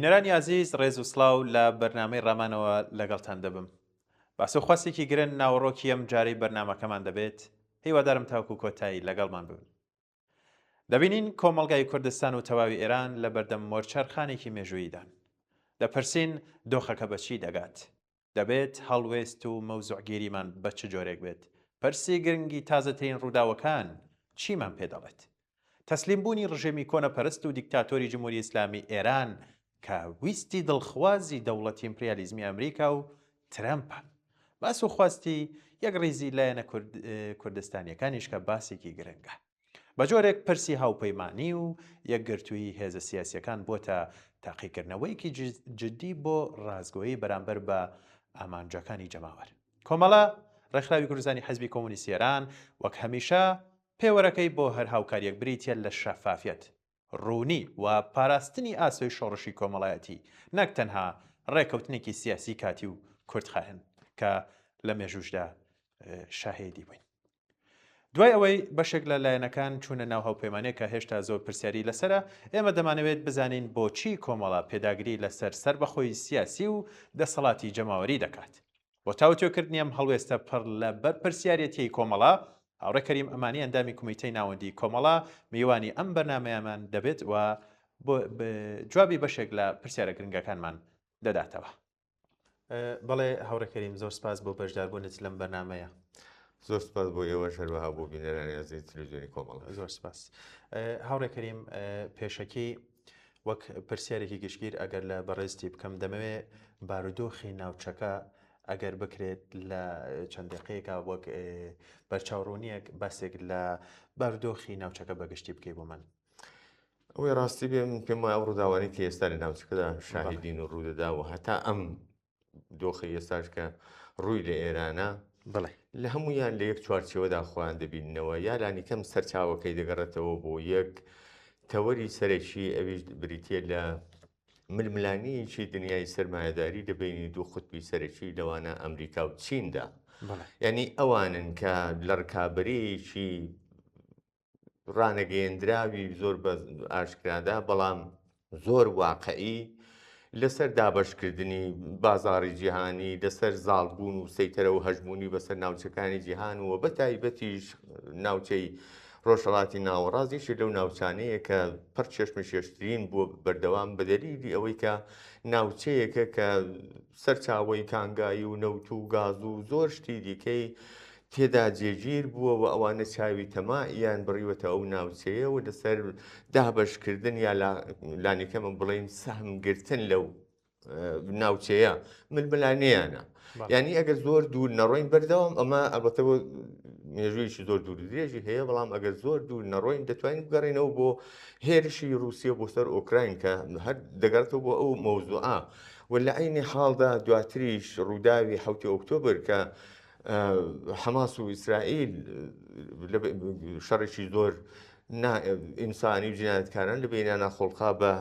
بینەرانی ئازیز ڕێز و سڵاو لە بەرنامەی ڕامانەوە لەگەڵتان دەبم. باس و خواسێکی گرن ناوەڕۆکی ئەم جارەی بەرنامەکەمان دەبێت، هیوادارم تاوەکو کۆتایی لەگەڵمان ببن. دەبینین کۆمەڵگای کوردستان و تەواوی ئێران لە بەردەم وەرچەرخانێکی مێژووییدان. دەپرسین دۆخەکە بە چی دەگات؟ دەبێت هەڵوێست و مەوزوعگیریمان بە چ جۆرێک بێت؟ پرسی گرنگی تازەترین ڕووداوەکان چیمان پێ دەڵێت؟ تەسلیم بوونی ڕژێمی کۆنەپەرست و دیکتاتۆری جمهوری ئیسلامی ئێران کە ویستی دڵخوازی دەوڵەتی ئیمپریالیزمی ئەمریکا و ترەمپە. باس و خواستی یەکڕیزی لایەنە کوردستانیەکانیش کە باسێکی گرنگە. بە جۆرێک پرسی هاوپەیمانی و یەکگرتوویی هێزە سیاسیەکان بۆتە تاقیکردنەوەیەکی جدی بۆ ڕاستگۆیی بەرامبەر بە ئامانجەکانی جەماوەر. کۆمەڵە، ڕێکخراوی کوردستانی حزبی کۆمۆنیستی ئێران، وەک هەمیشە پێوەرەکەی بۆ هەر هاوکاریەک بریتیە لە شەفافیەت، ڕوونی و پاراستنی ئاسۆی شۆڕشی کۆمەڵایەتی، نەک تەنها ڕێکەوتنێکی سیاسی کاتی و کورتخایەن کە لە مێژووشدا شاهێدی بووین. دوای ئەوەی بەشێک لە لایەنەکان چوونە ناو هاوپەیمانێک کە هێشتا زۆر پرسیاری لەسەرە، ئێمە دەمانەوێت بزانین بۆچی کۆمەڵە پێداگری لەسەر سەربەخۆیی سیاسی و دەسەڵاتی جەماوەری دەکات. بۆ تاوتوێکردنی ئەم هەڵوێستە پڕ لە بەرپرسیارێتیەی کۆمەڵە، هاوڕێ کەریم ئەمانی ئەندامی کومیتەی ناوەندی کۆمەڵە میوانی ئەم بەرنامەیەمان دەبێت و جوابی بەشێک لە پرسیارە گرنگەکانمان دەداتەوە. بەڵێ هاوڕێ کەریم زۆر سپاس بۆ بەشداربوونت لەم بەرنامەیە. زۆر سپاس بۆ ئێوەش هەروەها بۆ بینەرانی ئازیزی تلویزیۆنی کۆمەڵە. زۆر سپاس. هاوڕێ کەریم پێشەکی وەک پرسیارێکی گشتگیر ئەگەر لە بەڕێزتی بکەم دەمەوێ بارودۆخی ناوچەکە ئەگەر بکرێت لە چەند دقەیەکە وەک بەرچاوڕوونیەک باسێک لە بارودۆخی ناوچەکە بەگشتی بکەی بۆ من. ئەوەی ڕاستی بێ من پێم وایە ئەو ڕووداوانەی کە ئێستا لە ناوچەکەدا شاهیدین و ڕوودەدا و هەتا ئەم دۆخی ئێستاش کە ڕووی لە ئێرانە بڵێ لە هەمویان لە یەک چوارچێوەدا خۆیان دەبیننەوە یا لانی کەم سەرچاوەکەی دەگەڕێتەوە بۆ یەک تەوەری سەرەکی ئەویش بریتە لە ململانێیەکی دنیای سەرمایەداری لە بینی دوو قوتبی سەرەکی لەوانە ئەمریکا و چیندا یعنی ئەوانن کە لە ڕکابەرەیەکی ڕانەگەیەندراوی زۆر بە ئاشکرادا بەڵام زۆر واقعی لەسەر دابەشکردنی بازاڕی جیهانی لەسەر زاڵبوون و سەیتەرە و هەژموونی بەسەر ناوچەکانی جیهان و بە تایبەتیش ناوچەی ڕۆژهەڵاتی ناوەڕاست یەکێک لەو ناوچانەیە کە پڕ چێشمەکێشترین بووە بەردەوام بە دەلیلی ئەوەی کە ناوچەیەکە کە سەرچاوەی کانگایی و نەوت و گاز و زۆر شتی دیکەی تێدا جێگیر بووە و ئەوانە چاوی تەماعیان بڕیوەتە ئەو ناوچەیە و لەسەر دابەشکردن یا لانیکەمە بڵێین سەهم گرتن لەو ناوچەیە ململانێیانە یعنی ئەگەر زۆر دوور نەڕۆین بەردەوام ئەمە ئەلبەتە بۆ مێژوویەکی زۆر دوور درێژی هەیە بەڵام ئەگەر زۆر دوور نەڕۆین دەتوانین بگەڕێنەوە بۆ هێرشی رووسیا بۆ سەر ئۆکراین کە هەر دەگەڕێتەوە بۆ ئەو مەوزوعە و لە عینی حاڵدا دواتریش ڕووداوی حوتی ئۆکتۆبر کە حەماس و ئیسرائیل شەڕێکی زۆر ئینسانی و جینایەتکاران لە بینیانە خۆڵقا بە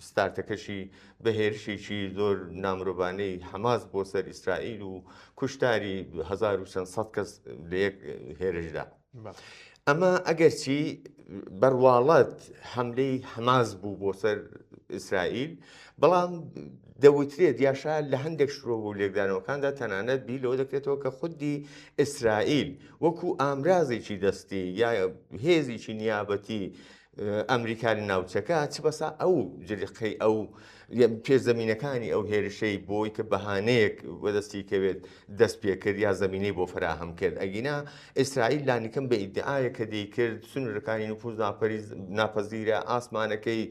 ستارتەکەشی بە هێرشێکی زۆر نامرۆڤانەی حەماس بۆ سەر ئیسرائیل و کوشتاری 1600 کەس لە یەک هێرشدا. ئەمە ئەگەرچی بەڕواڵەت حەملەی حەماس بوو بۆ سەر ئیسرائیل، بەڵام دەوترێت یاشا لە هەندێک شرۆڤە و لێکدانەوەکاندا تەنانەت بیر لەوە دەکرێتەوە کە خودی ئیسرائیل وەکو ئامرازێکی دەستی یا هێزێکی نیابەتی ئەمریکا لە ناوچەکە چ بەسا ئەو جریقەی ئەو پێشزەمینەکانی ئەو هێرشەی بۆی کە بەهانەیەک بەدەستی کەوێت دەست پێکرد یا زەمینەی بۆ فەراهەم کرد ئەگینا ئیسرائیل لانیکەم بە ئیدعایە کە دەیکرد سنوورەکانی نفوز ناپەزیرە ئاسمانەکەی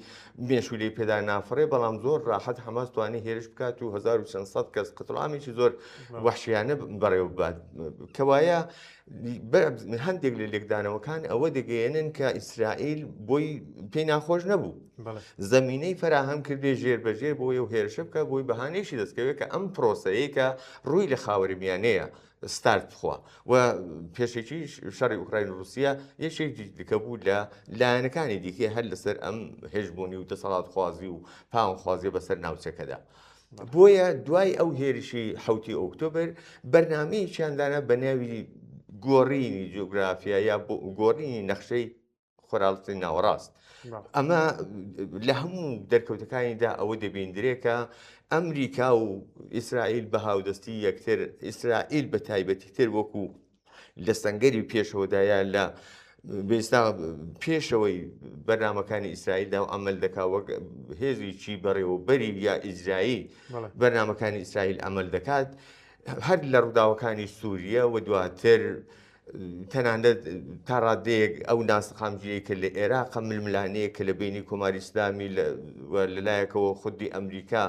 مێشولەی پێدا نافڕێ بەڵام زۆر ڕاحەت حەماس توانی هێرش بکات و 1600 کەس قتڵامێکی زۆر وەحشیانە بەڕێوە ببات کەوایە هەندێک لە لێکدانەوەکان ئەوە دەگەیەنن کە ئیسرائیل بۆی پێی ناخۆش نەبوو زەمینەی فەراهەم کردێ ژێر بەژێر بۆی و هێرشە بکە بۆی بەهانێکی دەستکەوێت کە ئەم پرۆسەیە کە ڕووی لە خاوەری میانەیە ستارت بخوا و پێشێکی شەڕی ئوکراین و رووسیا یەکێکی دیکە بوو لە لایەنەکانی دیکە هەر لەسەر ئەم هێژبوونی و دەسەڵاتخوازی و پاوانخوازی بەسەر ناوچەکەدا. بۆیە دوای ئەو هێرشی حوتی ئۆکتۆبر بەرنمەیەکیان دانا بە ناوی گۆڕینی جوگرافیا یا گۆڕینی نەخشەی خۆراڵتی ناوەڕاست. ئەمە لە هەموو دەرکەوتەکانیدا ئەوە دەبیندرێ کە ئەمریکا و ئیسرائیل بە هاودەستی یەکتر، ئیسرائیل بە تایبەتی تر وەکو لە سەنگەری پێشەوەدا یا لە بێستا پێشەوەی بەرنامەکانی ئیسرائیلدا و عمل دەکا وەک هێزێکی بەڕێوەبەری یا ئیجرایی بەرنامەکانی ئیسرائیل عمل دەکات هەر لە ڕووداوەکانی سووریە و دواتر تەنانەت تا ڕادەیەک ئەو ناسەقامگیریەی کە لە ئێراقە ململانێیە کە لە بینی کۆماری ئیسلامی و لەلایەکەوە خودی ئەمریکا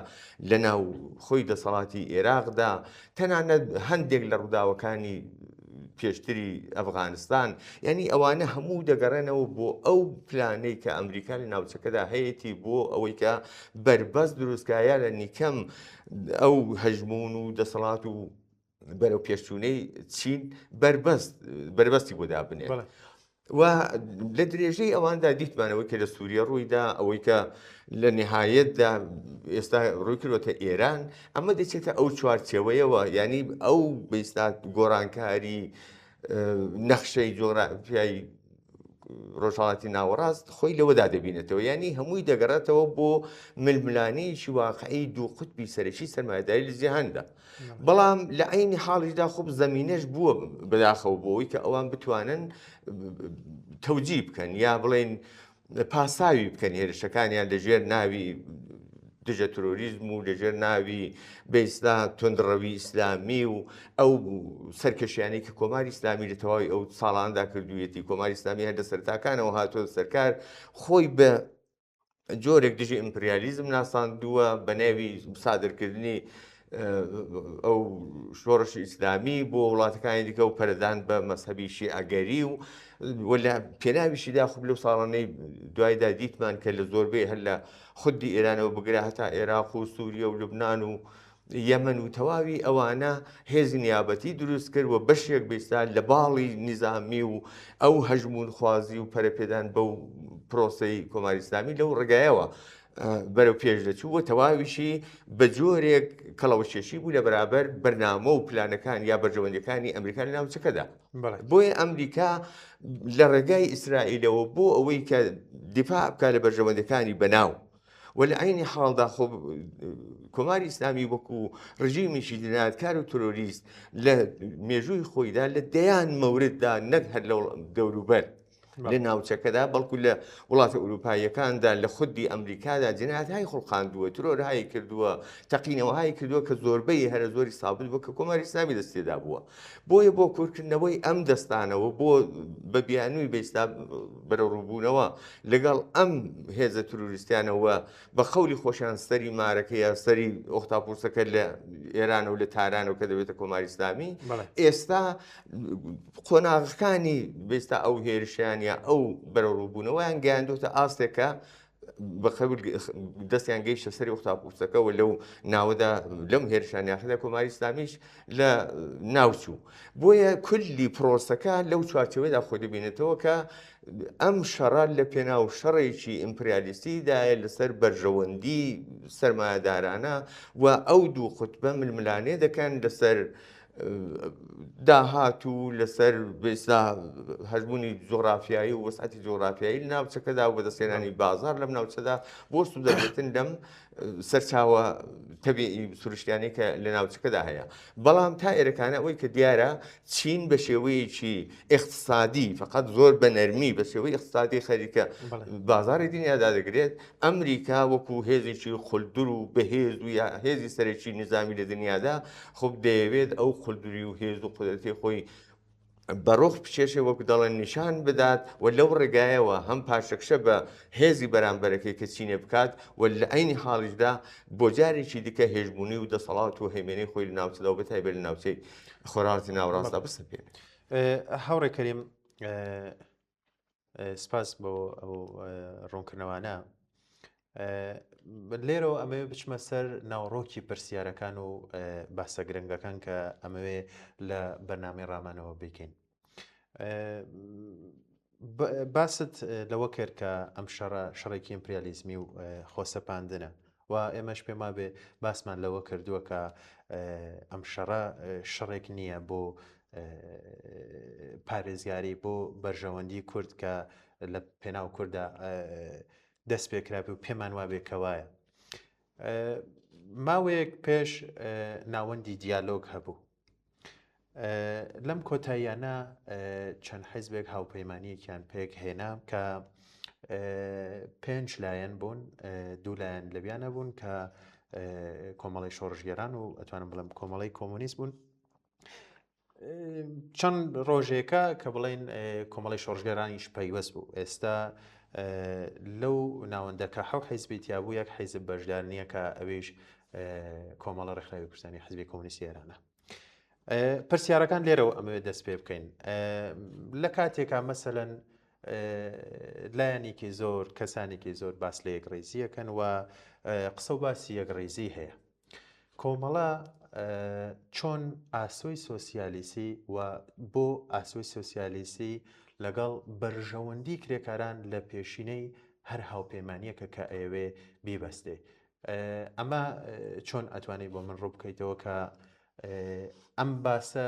لە ناو خۆی دەسەڵاتی ئێراقدا تەنانەت هەندێک لە ڕووداوەکانی پێشتری ئەفغانستان یعنی ئەوانە هەموو دەگەڕێنەوە بۆ ئەو پلانەی کە ئەمریکا لە ناوچەکەدا هەیەی بۆ ئەوەی کە بەربەست دروستکایە لە نیکەم ئەو هەژمون و دەسەڵات و بەرەو پێشچوونەی چین بەربەست بەربەستی بۆ دابنێت. و لە درێژەی ئەواندا دیتمانەوەی کە لە سووریە ڕوویدا ئەوەی کە لە نهایەتدا ئێستا ڕووی کردوەتە ئێران ئەمە دەچێتە ئەو چوارچێوەیەوە ینی ئەو بەیستا گۆڕانکاری نەخشەی جۆرافیای ڕۆژهەڵاتی ناوەڕاست خۆی لەوەدا دەبینێتەوە یانی هەمووی دەگەڕێتەوە بۆ ململانێیەکی واقعی دوو قوتبی سەرەکی سەرمایەداری لە جیهاندا بەڵام لە عینی حاڵیشدا خۆ زەمینەش بووە بەداخەوە بۆ ئەوەی کە ئەوان بتوانن تەوجی بکەن یا بڵێن پاساوی بکەن هێرشەکانیان لەژێر ناوی دژە ترۆریزم و لەژێر ناوی بەئیسلا توندڕەوی ئیسلامی و ئەو سەرکەشیانەی کە کۆماری ئیسلامی لە تەواوی ئەو ساڵاندا کردوویەتی کۆماری ئیسلامی هەر لە سەرتاکانەوە هاتووە سەرکار خۆی بە جۆرێک دژی ئیمپریالیزم ناساندووە بە ناوی سادرکردنی ئەو شۆڕشی ئیسلامی بۆ وڵاتەکانی دیکە و پەرەدان بە مەزهەبی شیعەگەری و لە پێناویشیدا خوب لەو ساڵانەی دوایدا دیتمان کە لە زۆربەی هەر لە خودی ئێرانەوە بگرە هەتا عێراق و سووریە و لوبناان و یەمەن و تەواوی ئەوانە هێزی نیابەتی دروست کرد و بەشێک بیستا لە باڵی نیزامی و ئەو هەژمونخوازی و پەرەپێدان بەو پرۆسەی کۆماری ئیسلامی لەو ڕێگایەوە بەرەو پێش دەچوو و تەواویشی بە جۆرێک کەڵەوەکێشی بوو لە بەرابەر بەرنامە و پلانەکان یا بەرژەوەندیەکانی ئەمریکا لە ناوچەکەدا. بۆیە ئەمریکا لە ڕێگای ئیسرائیلەوە بۆ ئەوەی کە دیفاع بکات لە بەرژەوەندەکانی بەناو و لە عینی حاڵدا خۆ کۆماری ئیسلامی وەکو ڕژیمیشی جنایەتکار و ترۆریست لە مێژووی خۆیدا لە دەیان مەورددا نەک هەر لە دەوروبەر لە ناوچەکەدا بەڵکو لە وڵاتە ئەوروپاییەکاندا لە خودی ئەمریکادا جنایەتهای خوڵقاندووە ترۆرهای کردووە تەقینەوەهای کردووە کە زۆربەی هەرە زۆری سابت بووە کە کۆماری ئیسلامی دەست تێدا بووە بۆیە بۆ کورتکردنەوەی ئەم دەستانەوە بۆ بە بیانووی بەیستا بەرەوڕووبوونەوە لەگەڵ ئەم هێزە ترۆریستیانەوە بە قەولی خۆشیان سەری مارەکە یا سەری ئۆختاپوسەکە لە ئێران و لە تارانەوە کە دەبێتە کۆماری ئیسلامی ئێستا قۆناغەکانی بێستا ئەو هێرشیان یا ئەو بەرەوڕووبوونەوەیان گەیاندۆتە ئاستێکە بە قەول دەستیان گەیشتە سەری ئۆختاپوسەکە و لەو ناوەدا لەم هێرشان یاخیدا کۆماری ئیسلامیش لە ناوچوو بۆیە کولی پرۆسەکە لەو چوارچێوەیدا خۆی دەبینێتەوە کە ئەم شەڕە لە پێناو شەڕێکی ئیمپریالیستیدایە لەسەر بەرژەوەندی سەرمایەدارانە و ئەو دوو قوتبە ململانێ دەکەن لەسەر داهات و لەسەر بێستا هەژمونی جۆغرافیایی و وەسعەتی جۆغرافیایی لە ناوچەکەدا و بەدەستهێنانی بازار لەم ناوچەدا بۆ سوودەگرتن لەم سەرچاوە تەبیعی سروشتیانەی کە لە ناوچەکەدا هەیە بەڵام تا ئێرەکانە ئەوەی کە دیارە چین بە شێوەیەکی اقتصادی فقط زۆر بە نەرمی بە شێوەی اقتصادی خەریکە بازاری دنیا دادەگرێت ئەمریکا وەکو هێزێکی قولدر و بەهێز و یا هێزی سەرەکی نظامی لە دنیادا خب دەیەوێت ئەو قولدری و هێز و قودرەتی خۆی بە ڕۆخ بکێشێ وەک دەڵێن نیشان بدات و لەو ڕێگایەوە هەم پاشەکشە بە هێزی بەرامبەرەکەی کە چینێ بکات و لە عەینی حاڵیشدا بۆ جارێکی دیکە هێژموونی و دەسەڵات و هەیمەنەی خۆی لە ناوچەدا و بەتایبەت لە ناوچەی خۆرهەڵاتی ناوەڕاستدا بسەپێنێت. هاوڕێ کەریم سپاس بۆ ئەو ڕوونکردنەوانە. لێرەوە ئەمەوێ بچمە سەر ناوەڕۆکی پرسیارەکان و باسە گرنگەکان کە ئەمەوێ لە بەرنامەی ڕامانەوە بیکەین. باست لەوە کرد کە ئەم شەڕە شەڕێکی ئیمپریالیزمی و خۆسەپاندنە و ئێمەش پێما بێ باسمان لەوە کردووە کە ئەم شەڕە شەڕێک نییە بۆ پارێزگاری بۆ بەرژەوەندی کورد کە لە پێناو کووردا دەست پێکرابێ و پێمان وابێ کەوایە. ماوەیەک پێش ناوەندی دیالۆگ هەبوو. لەم کۆتاییانە چەند حیزبێک هاوپەیمانیەکیان پێک هێنا کە پێنج لایەن بوون دوو لایەن لەویانە بوون کە کۆمەڵی شۆڕشگێران و ئەتوانم بڵێم کۆمەڵی کۆمۆنیست بوون چەند ڕۆژێکە کە بڵێن کۆمەڵی شۆڕشگێرانیش پەیوەست بوو ئێستا لەو ناوەندەکە حەو حیزبی تیابوو یەک حیزب بەشدار نییە کە ئەویش کۆمەڵە ڕێکخراوی کوردستانی حزبی کۆمۆنیستی ئێرانە پرسیارەکان لێرەوە ئەمەوێت دەست پێ بکەین لە کاتێکا مەسەەن لایەنێکی زۆر کەسانێکی زۆر باس لە یەکڕیزیەکەن و قسە و باسی یەکڕیزی هەیە کۆمەڵە چۆن ئاسۆی سۆسیالیسی و بۆ ئاسۆی سۆسیالیسی لەگەڵ بەرژەوەندی کرێکاران لە پێشینەی هەر هاوپەیمانیەکە کە ئەیەوێ بیبەستێ ئەمە چۆن ئەتوانێت بۆ من ڕوو بکەیتەوە کە ئەم باسە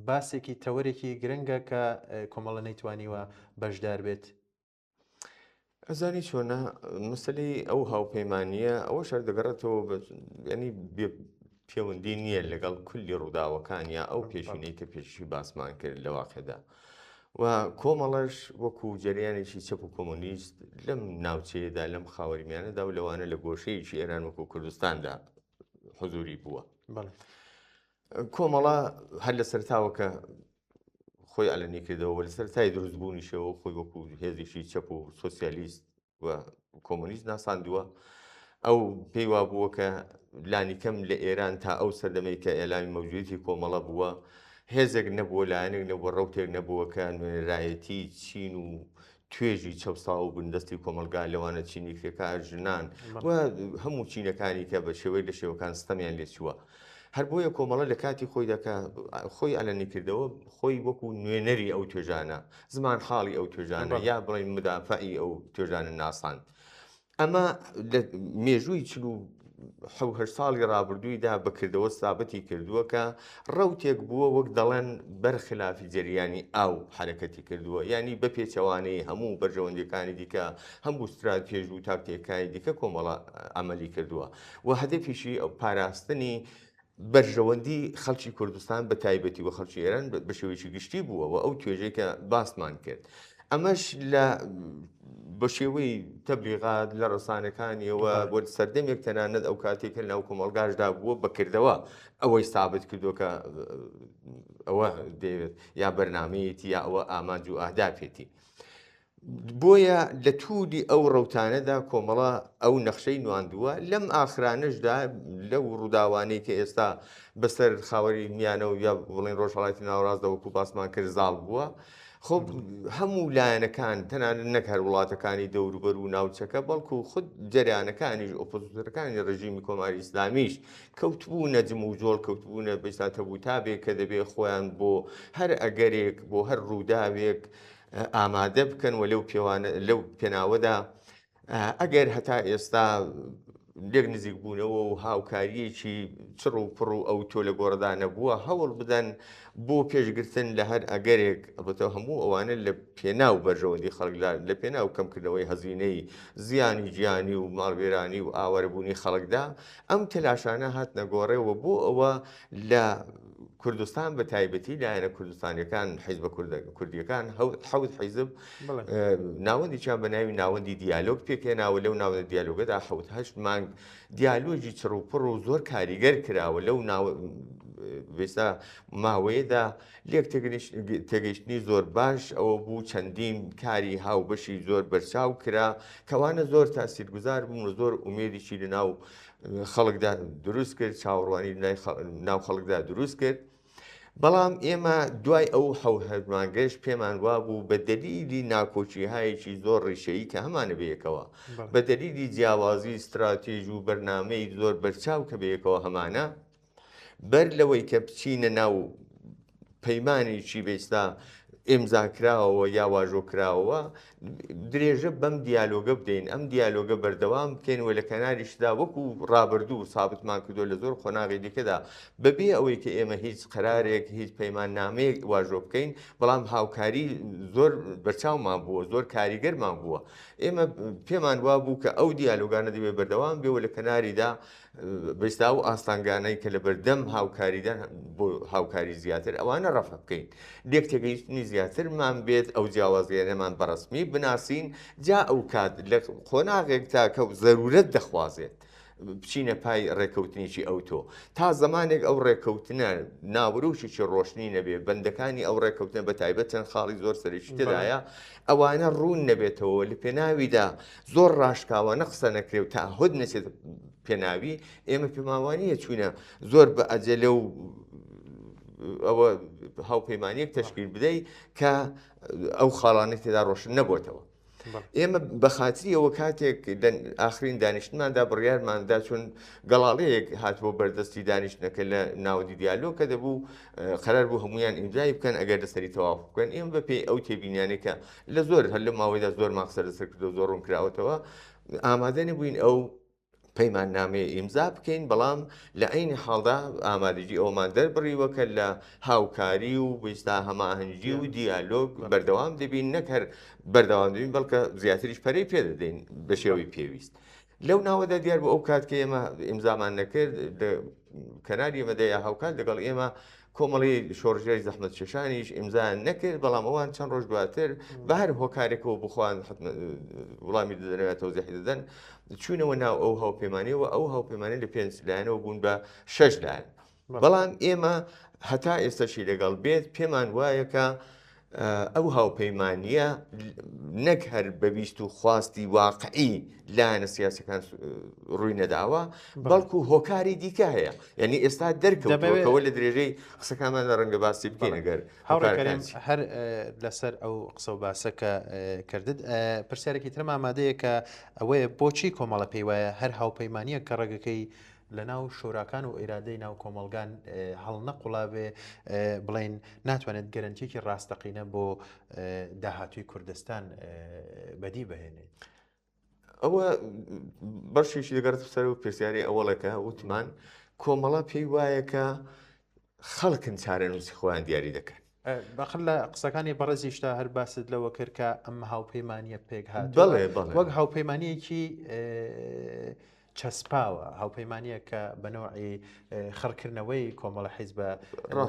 باسێکی تەوەرێکی گرنگە کە کۆمەڵە نەیتوانیوە بەشدار بێت ئەزانی چۆنە مەسلەی ئەو هاوپەیمانییە ئەوە شەر دەگەڕێتەوە ینی پەیوەندی نییە لەگەڵ کولی ڕووداوەکان یا ئەو پێشینەی کە پێشی باسمان کرد لە واقعدا و کۆمەڵەش وەکو جەریانێکی چەپ و کۆمۆنیست لەم ناوچەیەدا لەم خاوەرمیانەدا و لەوانە لە گۆشەیەکی ئێران وەکو کوردستاندا حزوری بووە. کۆمەڵە هەر لە سەرتاوە کە خۆی ئەلەنی کردەوە لە سەرتای دروستبوونیشەوە خۆی وەکو هێزێکی چەپ و سۆسیالیست و کۆمۆنیست ناساندووە ئەو پێی وا بووە کە لانیکەم لە ئێران تا ئەو سەردەمەی کە ئێلامی مەوجودیەتی کۆمەڵە بووە هێزێک نەبووە لایەنێک نەبووە ڕەوتێک نەبووە کە نوێنەرایەتی چین و توێژی چەوساو و بندەستی کۆمەڵگا لەوانە چینی کرێکار ژنان و هەموو چینەکانی کە بە شێوەی لە شێوەکان ستەمیان لێچووە هەر بۆیە کۆمەڵە لە کاتی خۆیدا کە خۆی عەلەنی کردەوە خۆی وەکو نوێنەری ئەو توێژانە زمان حاڵی ئەو توێژانە یا بڵێن مدافعی ئەو توێژانە ناساند ئەمە لە مێژووی 48 ساڵی ڕابردوویدا بەکردەوە سابتی کردووە کە ڕەوتێک بووە وەک دەڵێن بەرخلافی جەریانی ئاو حرەکەتی کردووە ینی بە پێچەوانەی هەموو بەرژەوەندیەکانی دیکە هەموو ستراتێژ و تاکتێکانی دیکە کۆمەڵە عملی کردووە و هەدەفیشی پاراستنی بەرژەوەندی خەڵکی کوردستان بە تایبەتی و خەڵکی ئێران بە شێوەیەکی گشتی بووە و ئەو توێژەی کە باسمان کرد ئەمەش لە بە شێوەی تەبلیغات لە ڕسانەکانیەوە بۆ سەردەمێک تەنانەت ئەو کاتێک کە ناو کۆمەڵگاشدا بووە بەکردەوە ئەوەی سابت کردووە کە ئەوە دەیەوێت یا بەرنمەیەتی یا ئەوە ئامانج و ئەهدافێتی. بۆیە لە توولی ئەو ڕەوتانەدا کۆمەڵە ئەو نەخشەی نواندووە، لەم ئاخرانەشدا لەو ڕووداوانەی کە ئێستا بەسەر خاوەری میانە و یا بڵێن ڕۆژهەڵاتی ناوەڕاستدا وەکو باسمان کرد زاڵ بووە، خۆ هەموو لایەنەکان تەنانەت نەک هەر وڵاتەکانی دەوروبەر و ناوچەکە بەڵکو خود جەریانەکانیش ئۆپۆزیسیۆنەکانی ڕژیمی کۆماری ئیسلامیش کەوتبوونە جموجۆڵ کەوتبوونە بەسا تەبوتابێک کە دەبێ خۆیان بۆ هەر ئەگەرێک بۆ هەر ڕووداوێک ئامادە بکەن و لەو پێوانە لەو پێناوەدا ئەگەر هەتا ئێستا لێک نزیک بوونەوە و هاوکاریەکی چڕ و پڕ و ئەو تۆ لە گۆڕدا نەبووە هەوڵ بدەن بۆ پێشگرتن لە هەر ئەگەرێک ئەبێتە هەموو ئەوانە لە پێناو بەرژەوەندی خەڵکدا لە پێناو کەمکردنەوەی هەزینەی زیانی گیانی و ماڵوێرانی و ئاوارەبوونی خەڵکدا ئەم تەلاشانە هاتنە گۆڕێەوە بۆ ئەوە لە کوردستان بە تایبەتی لایەنە کوردستانیەکان حیزبە کوردیەکان حەوت حیزب ناوەندێکیان بە ناوی ناوەندی دیالۆگ پێکهێناوە لەو ناوەندە دیالۆگەدا حەوت هەشت مانگ دیالۆگی چڕ و پڕ و زۆر کاریگەر کراوە لەو وێستا ماوەیەدا لێک تێگەیشتنی زۆر باش ئەوە بوو چەندین کاری هاوبەشی زۆر بەرچاو کرا کەوانە زۆر تاسیرگوزار بوون و زۆر ئومێدیی لەناو خەڵکدا دروست کرد چاوەڕوانی ناو خەڵکدا دروست کرد بەڵام ئێمە دوای ئەو حەوهەمانگەش پێمان وابوو بە دەلیلی ناکۆکیهایەکی زۆر ڕیشەیی کە هەمانە بەیەکەوە بە دەلیلی جیاوازی ستراتیژ و بەرنامەی زۆر بەرچاو کە بەیەکەوە هەمانە بەر لەوەی کە بچینە ناو پەیمانێکی بێستا ئیمزاکراوەوە یا واژۆکراوەوە درێژە بەم دیالۆگە بدەین، ئەم دیالۆگە بەردەوام بکەین و لە کەناریشدا وەکو ڕابردوو سابتمان کردووە لە زۆر قۆناغی دیکەدا بەبێ ئەوەی کە ئێمە هیچ قەرارێک هیچ پەیماننامەیەک واژۆ بکەین، بەڵام هاوکاری زۆر بەرچاومان بووە، زۆر کاریگەرمان بووە. ئێمە پێمان وابوو کە ئەو دیالۆگانە دەبێت بەردەوام بێ و لە کەناریدا بەستا ئەو ئاستانگانەی کە لە بەردەم هاوکاریدان بۆ هاوکاری زیاتر ئەوانە ڕەفع بکەین، لێک تێگەیشتنی زیاترمان بێت، ئەو جیاوازیانەمان بە ڕەسمی بناسین، جا ئەو کات لە قۆناغێکدا کە زەرورەت دەخوازێت بچینە پای ڕێکەوتنێکی ئەوتۆ، تا زەمانێک ئەو ڕێکەوتنە ناوەرۆکێکی ڕۆشنی نەبێ، بەندەکانی ئەو ڕێکەوتنە بە تایبەت چەند خاڵی زۆر سەرەکی تێدایە، ئەوانە ڕوون نەبێتەوە، لە پێناویدا زۆر ڕاشکاوانە قسە نەکرێ و تەعهود نەچێتە پێناوی، ئێمە پێمان وا نییە چووینە زۆر بە ئەجەلە و ئەوە هاوپەیمانیەک تەشکیل بدەی کە ئەو خاڵانەی تێدا ڕۆشن نەبووتەوە. ئێمە بە خاتری ئەوە کاتێک لە ئاخرین دانیشتماندا بڕیارماندا چون گەڵاڵەیەک هاتبوو بەردەستی دانیشتنەکە لە ناوەندی دیالۆگ کە دەبوو قەرار بوو هەمویان ئیمزای بکەن ئەگەر لەسەری تەواف بکەن ئێمە بە پێی ئەو تێبینیانەی کە لە زۆر هەر لە ماوەیدا زۆرمان قسە لەسەر کردو زۆر ڕوون کراوەتەوە ئامادە نەبووین ئەو پەیماننامەیە ئیمزا بکەین، بەڵام لە عەینی حاڵدا ئامادەگی ئەوەمان دەربڕیوە کە لە هاوکاری و بەیستا هەماهەنگی و دیالۆگ بەردەوام دەبین، نەک هەر بەردەوام دەبین بەڵکە زیاتریش پەرەی پێ دەدەین بە شێوەی پێویست. لەو ناوەدا دیار بوو ئەو کات کە ئێمە ئیمزامان نەکرد لە کەناری ئێمەدا یا هاوکات لەگەڵ ئێمە کۆمەڵی شۆڕشگێری زەحمەتکێشانیش ئیمزایان نەکرد، بەڵام ئەوان چەند ڕۆژ دواتر بە هەر هۆکارێکەوە بخۆیان وڵامی دەدەنەوە تەوزیحی دەدەن، چوونەوە ناو ئەو هاوپەیمانیەوە، ئەو هاوپەیمانە لە پێنج لایەنەوە بوون بە شەش لایەن. بەڵام ئێمە هەتا ئێستەشی لەگەڵ بێت پێمان وایە کە ئەو هاوپەیمانییە نەک هەر بە ویست و خواستی واقعی لایەنە سیاسەکان ڕووی نەداوە، بەڵکو هۆکاری دیکە هەیە. یعنی ئێستا دەرکەوتەوە لە درێژەی قسەکانمان لە ڕەنگە باسی بکەین ئەگەر هاوڕێکارم هەر لەسەر ئەو قسە و باسە کە کردت پرسیارێکی ترم ئامادەیە کە ئەوەیە بۆچی کۆمەڵە پێی وایە هەر هاوپەیمانییە کە ڕەگەکەی لە ناو شۆراکان و ئیرادەی ناو کۆمەڵگان هەڵنەقوڵابێ بڵێن ناتوانێت گەرەنتیەکی ڕاستەقینە بۆ داهاتووی کوردستان بەدی بهێنێت. ئەوە بەشێکی دەگەڕێت سەر و پرسیاری ئەوەڵەکە وتمان کۆمەڵە پێی وایە کە خەڵکن چارەنووسی خۆیان دیاری دەکەن. بەخر لە قسەکانی بەڕێزیشتا هەر باست لەوە کرد کە ئەم هاوپەیمانیە پێک هات وەک هاوپەیمانیەکی چەسپاوە هاوپەیمانیە کە بە نەوعی خڕکردنەوەی کۆمەڵە حیزبە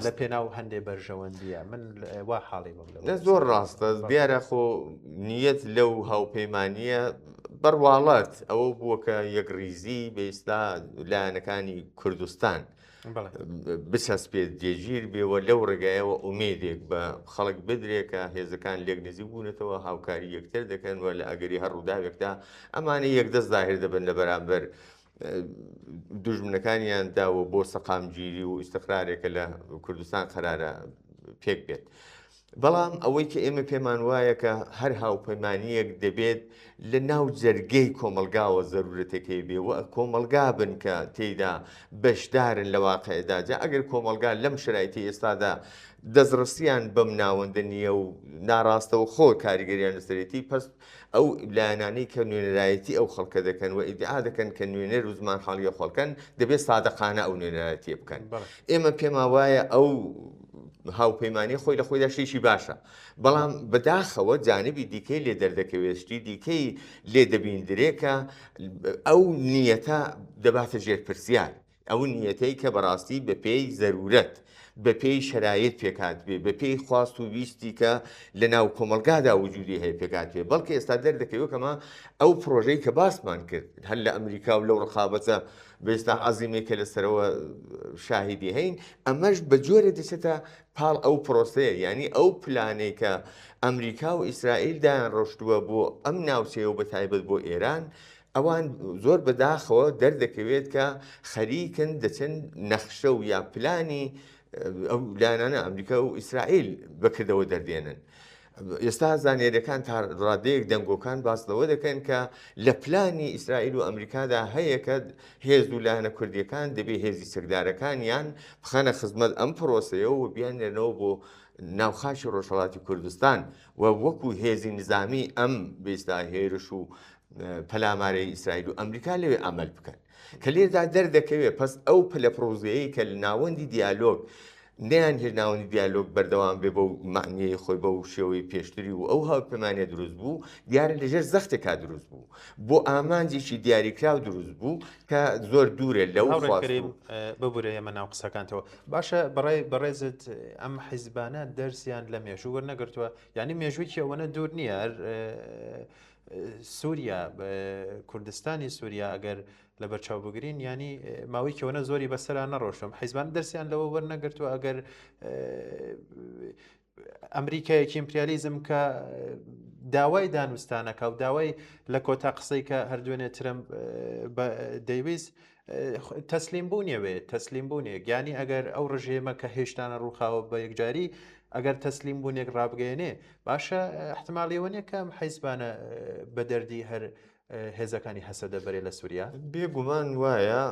لە پێناو هەندێ بەرژەوەندیە من وا حاڵی بم لە زۆر ڕاستە دیارە خۆ نیەت لەو هاوپەیمانیە بەڕواڵەت ئەوە بووە کە یەکڕیزی بەئێستا لایەنەکانی کوردستان بچەسپێت جێگیر بێ و لەو ڕێگایەوە ئومێدێک بە خەڵک بدرێ کە هێزەکان لێک نزیک بوونەتەوە هاوکاری یەکتر دەکەن و لە ئەگەری هەر ڕووداوێکدا ئەمانە یەکدەست زاهیر دەبن لە بەرامبەر دوژمنەکانیان داوە بۆ سەقامگیری و ئیستقرارێکە لە کوردستان قەرارە پێک بێت. بەڵام ئەوەی کە ئێمە پێمان وایە کە هەر هاوپەیمانییەک دەبێت لە ناو جەرگەی کۆمەڵگاوە زەرورەتەکەی بێ و کۆمەڵگا بن کە تێیدا بەشدارن لە واقعدا، جا ئەگەر کۆمەڵگا لەم شەرایتی ئێستادا دەستڕەسیان بەم ناوەندە نییە و ناڕاستەوخۆ کاریگەریان لەسەرێتی، پەس ئەو لایەنانەی کە نوێنەرایەتی ئەو خەڵکە دەکەن و ئیدعا دەکەن کە نوێنەر و زمانحاڵی ئەو خەڵکەن، دەبێت سادقانە ئەو نوێنەرایەتییە بکەن. ئێمە پێمان وایە ئەو هاوپەیمانی خۆی لە خۆیدا شتێکی باشە، بەڵام بەداخەوە جانبی دیکەی لێ دەردەکەوێت، شتی دیکەی لێ دەبیندرێ کە ئەو نیەتە دەباتە ژێر پرسیار. ئەو نیەتەی کە بەڕاستی بەپێی زەرورەت، بەپێی شەرایت پێکهاتبێ، بەپێی خواست و ویستی کە لە ناو کۆمەڵگادا وجودی هەیە پێکهاتبێ، بەڵکە ئێستا دەردەکەوێ کەما ئەو پڕۆژەی کە باسمان کرد هەر لە ئەمریکا و لەو ڕقابەتە بێستا عەزیمەی کە لەسەرەوە شاهیدی هەین، ئەمەش بە جۆرێ دەچێتە پاڵ ئەو پرۆسەیە، یانی ئەو پلانەی کە ئەمریکا و ئیسرائیل دایان ڕۆشتووە بۆ ئەم ناوچەیە و بەتایبەت بۆ ئێران، ئەوان زۆر بەداخەوە دەردەکەوێت کە خەریکن دەچن نەخشە و یا پلانی ئەو لایەنانە ئەمریکا و ئیسرائیل بەکردەوە دەردێنن. ئێستا زانیاریەکان تا ڕادەیەک دەنگۆکان باس لەوە دەکەن کە لە پلانی ئیسرائیل و ئەمریکادا هەیە کە هێز و لایەنە کوردیەکان دەبێ هێزی چەکدارەکانیان بخەنە خزمەت ئەم پرۆسەیە و بیاننێرنەوە بۆ ناو خاکی ڕۆژهەڵاتی کوردستان و وەکو هێزی نزامی ئەم بێستا هێرش و پەلامارەی ئیسرائیل و ئەمریکا لەوێ ئەمەل بکەن کە لێردا دەردەکەوێت پس ئەو پەلەپڕوزەیە کە لە ناوەندی دیالۆگ نەیان هێشت ناوەندی دیالۆگ بەردەوام بێ بەو مەعنیەی خۆی بەو شێوەی پێشتری و ئەو هاوپەیمانیە دروست بوو دیارە لەژێر زەختێکا دروست بوو بۆ ئامانجێکی دیاریکراو دروست بوو کە زۆر دوورە لەو هاوڕێ خواست کەریم و ببورە ئێمە ناو قسەکانتەوە باشە بەڕای بەڕێزت ئەم حیزبانە دەرسیان لە مێژوو وەرنەگرتووە یعنی مێژوویەکی ئەوەنە دوور نییە هەر سووریا کوردستانی سووریا ئەگەر لەبەرچاو بگرین ینی ماوەی کەوەنە زۆری بەسەرا نەڕۆشتم حیزبان دەرسیان لەوە وەرنەگرتووە ئەگەر ئەمریکایەکی ئیمپریالیزم کە داوای دانوستانەکە و داوای لە کۆتا قسەی کە هەردوێنێ ترەمپ دەیویست تەسلیم بوونیەوێ تەسلیم بوونێک ینی ئەگەر ئەو ڕژێمە کە هێشتانە ڕووخاوە بە یەکجاری ئەگەر تەسلیم بوونێک ڕابگەێنێ باشە احتمالیەوە نیە کەم حیزبانە بە دەردی هەر هێزەکانی هەسەدە بەرێ لە سووریا؟ بێ گومان وایە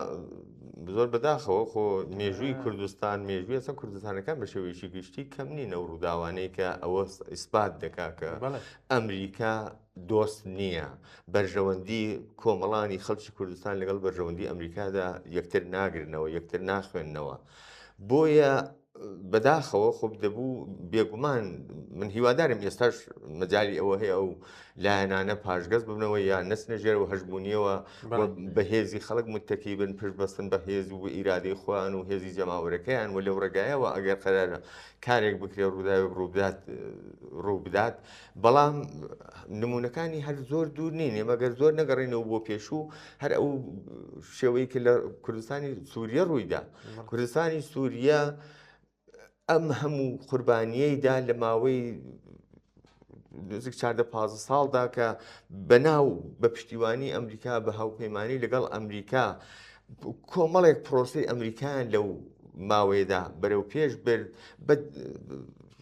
زۆر بەداخەوە خۆ مێژووی کوردستان مێژووی ئەسە کوردستانەکان بە شێوەیەکی گشتی کەم نین ئەو ڕووداوانەی کە ئەوە ئیسپات دەکا کە ئەمریکا دۆست نییە بەرژەوەندی کۆمەڵانی خەڵکی کوردستان لەگەڵ بەرژەوەندی ئەمریکادا یەکتر ناگرنەوە یەکتر ناخوێندنەوە بۆیە بەداخەوە خۆ دەبوو بێگومان من هیوادارم ئێستاش مەجای ئەوە هەیە ئەو لایەنانە پاشگەز ببنەوە یا نەچنە ژێرەوە هەژمونیەوە بە هێزی خەڵک متەکی بن پشت بەستن بە هێز و ئیرادەی خۆیان و هێزی جەماوەرەکەیان و لەو ڕێگایەوە ئەگەر قەرارە کارێک بکرێ ڕووداوێک ڕووبدات ڕووبدات بەڵام نمونەکانی هەر زۆر دوور نین ئێمە گەر زۆر نەگەڕینەوە بۆ پێشوو هەر ئەو شێوەی کە لە کوردستانی سووریە ڕوویدا کوردستانی سووریە ئەم هەموو قوربانیەی دا لە ماوەی نزیک چاردە پازە ساڵدا کە بەناو بە پشتیوانی ئەمریکا بە هاوپەیمانی لەگەڵ ئەمریکا کۆمەڵێک پرۆسی ئەمریکایان لەو ماوەیەدا بەرەو پێش برد بە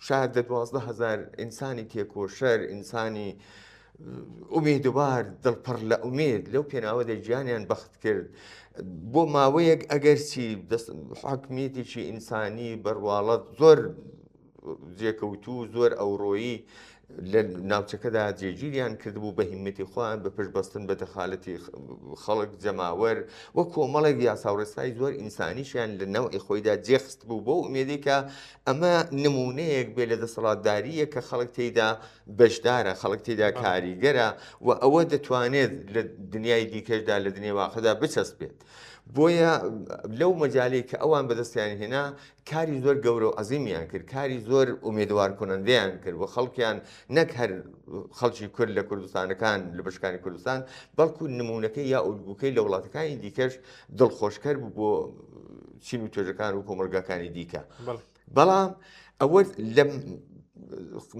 شاید لە 12هزار ئینسانی تێکۆشەر ئینسانی ئومێدوار دڵپڕ لە ئومێد لەو پێناوەدا گیانیان بەخت کرد بۆ ماوەیەک ئەگەرچی حکومیەتێکی ئینسانی بەڕواڵەت زۆر جێکەوتوو زۆر ئەوڕۆیی لە ناوچەکەدا جێگیریان کردبوو بە هیمەتی خۆیان بە پشت بەستن بە دەخالەتی خەڵک جەماوەر و کۆمەڵێک یاساوڕێسای زۆر ئینسانیشیان لە نەوعی خۆیدا جێخست بوو بۆ ئومێدی کە ئەمە نمونەیەک بێ لە دەسەڵاتداریە کە خەڵک تێیدا بەشدارە، خەڵک تێیدا کاریگەرە و ئەوە دەتوانێت لە دنیای دیکەشدا لە دنیای واقعدا بچەسپێت. بۆیە لەو مەجالەی کە ئەوان بەدەستیان هێنا کاری زۆر گەورە و عەزیمیان کرد، کاری زۆر ئومێدوارکنەندەیان کرد و خەڵکیان نەک هەر خەڵکی کورد لە کوردستانەکان لە بەشەکانی کوردستان بەڵکو نمونەکەی یا ئولگوکەی لە وڵاتەکانی دیکەش دڵخۆشکەر بوو بۆ چین و توێژەکان و کۆمەڵگاکانی دیکە. بەڵام ئەوە لە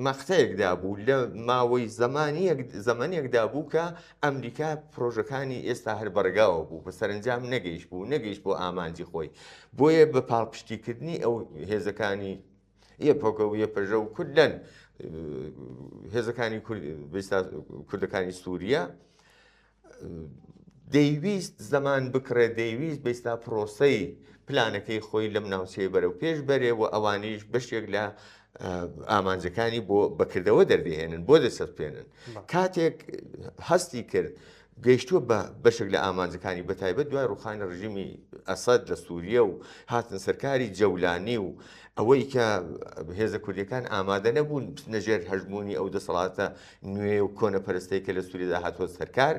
مەقتەیەکدا بوو لە ماوەی زمانیەک زمانێکدا بوو کە ئەمریکا پرۆژەکانی ئێستا هەر بەڕگاوە بوو بە سەرنجام نەگەیشت بوو نەگەیشت بۆ ئامانجی خۆی بۆیە بە پاڵپشتیکردنی ئەو هێزەکانی یەپەگە و یەپەژە و کوردن هێزەکانی کوردەکانی سووریا دەیویست زەمان بکڕێت، دەیویست بەیستا پرۆسەی پلانەکەی خۆی لەم ناوچەیە بەرەو پێش بەرێ و ئەوانیش بەشێک لە ئامانجەکانی بۆ بەکردەوە دەردەهێنن بۆ دەچەسپێنن کاتێک هەستی کرد گەیشتووە بە بەشێک لە ئامانجەکانی بە تایبەت دوای ڕوخانی ڕژیمی ئەسەد لە سووریە و هاتن سەرکاری جەولانی و ئەوەی کە هێزە کوردیەکان ئامادە نەبوون بچنە ژێر هەژموونی ئەو دەسەڵاتە نوێ و کۆنەپەرستەی کە لە سووریەدا هاتووە سەرکار،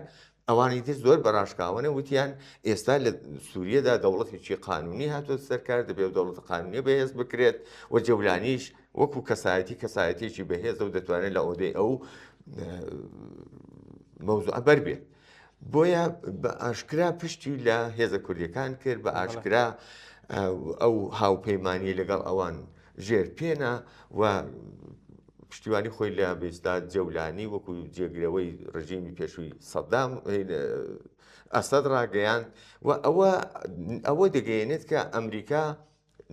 ئەوانی تر زۆر بە ڕاشکاوانە وتیان ئێستا لە سووریەدا دەوڵەتێکی قانونی هاتووە سەرکار، دەبێ ئەو دەوڵەتە قانونیە بەهێز بکرێت و جەولانیش وەکو کەسایەتی کەسایەتیەکی بەهێزە و دەتوانێت لە عۆدەی ئەو مەوزوعە بەر بێت. بۆیە بە ئاشکرا پشتی لە هێزە کوردیەکان کرد، بە ئاشکرا ئەو هاوپەیمانیە لەگەڵ ئەوان ژێر پێنا و پشتیوانی خۆی لە بێستا جەولانی وەکو جێگرەوەی ڕژیمی پێشووی سەدام ئەسەد ڕاگەیاند و ئەوە ئەوە دەگەیەنێت کە ئەمریکا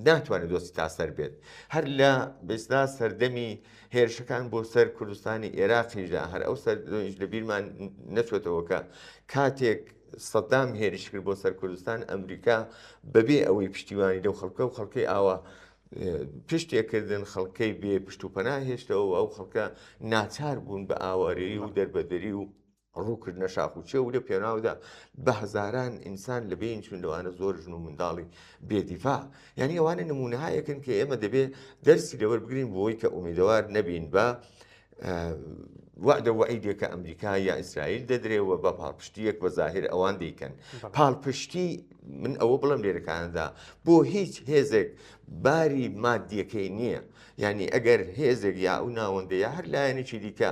ناتوانێت دۆستی تاسەر بێت هەر لە بێستا سەردەمی هێرشەکان بۆ سەر کوردستانی عێراقیشدا هەر ئەو سەردەمیش لە بیرمان نەچێتەوە کە کاتێک سەدام هێرش کرد بۆ سەر کوردستان ئەمریکا بەبێ ئەوەی پشتیوانی لەو خەڵکە و خەڵکی ئاوا. پشتێکردن خەڵکەی بێ پشت و پەنا هێشتەوە و ئەو خەڵکە ناچار بوون بە ئاوارەیی و دەربەدەری و ڕووکردنە شاخ و چێ و لە پێناودا بە هەزاران ئینسان لە بین چون لەوانە زۆر ژن و منداڵی بێدیفاع یعنی ئەوانە نمونەهایەکن کە ئێمە دەبێ دەرسی لەوەر بگرین بۆی کە ئومیدەوار نەبین بە وەعدە وەعیدێکە ئەمریکا یا ئیسرائیل دەدرێ و بە پاڵپشتیەک بە زاهر ئەوان دەیکەن پاڵپشتی من ئەوە بڵم لێرەکاندا بۆ هیچ هێزێک باری مادیەکەی نییە یعنی ئەگەر هێزێک یا ئەو ناوەندە یا هەر لایەنێکی دیکە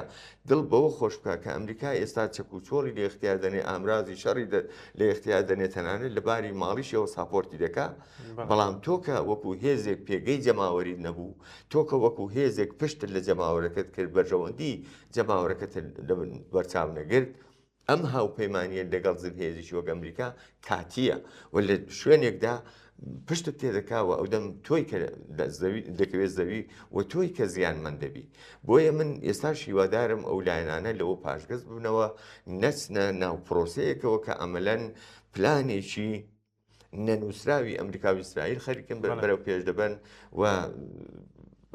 دڵ بەوە خۆش بکە کە ئەمریکا ئێستا چەک و چۆڵی لە اختیار دەنێ ئامرازی شەڕی لە اختیار دەنێ تەنانەت لە باری ماڵیشەوە support ی دەکا بەڵام تۆ کە وەکو هێزێک پێگەی جەماوەریت نەبوو، تۆ کە وەکو هێزێک پشتت لە جەماوەرەکەت کرد، بەرژەوەندی جەماوەرەکەت لە بەرچاو نەگرت، ئەم هاوپەیمانییە لەگەڵ زلهێزێکی وەک ئەمریکا کاتییە و لە شوێنێکدا پشتت تێدەکا و ئەودەم تۆی کە دەکەوێت زەوی و تۆی کە زیانمەند دەبی. بۆیە من ئێستاش هیوادارم ئەو لایەنانە لەوە پاشگەز ببنەوە، نەچنە ناو پرۆسەیەکەوە کە عەمەلەن پلانێکی نەنووسراوی ئەمریکا و ئیسرائیل خەریکن بەرەو پێش دەبەن و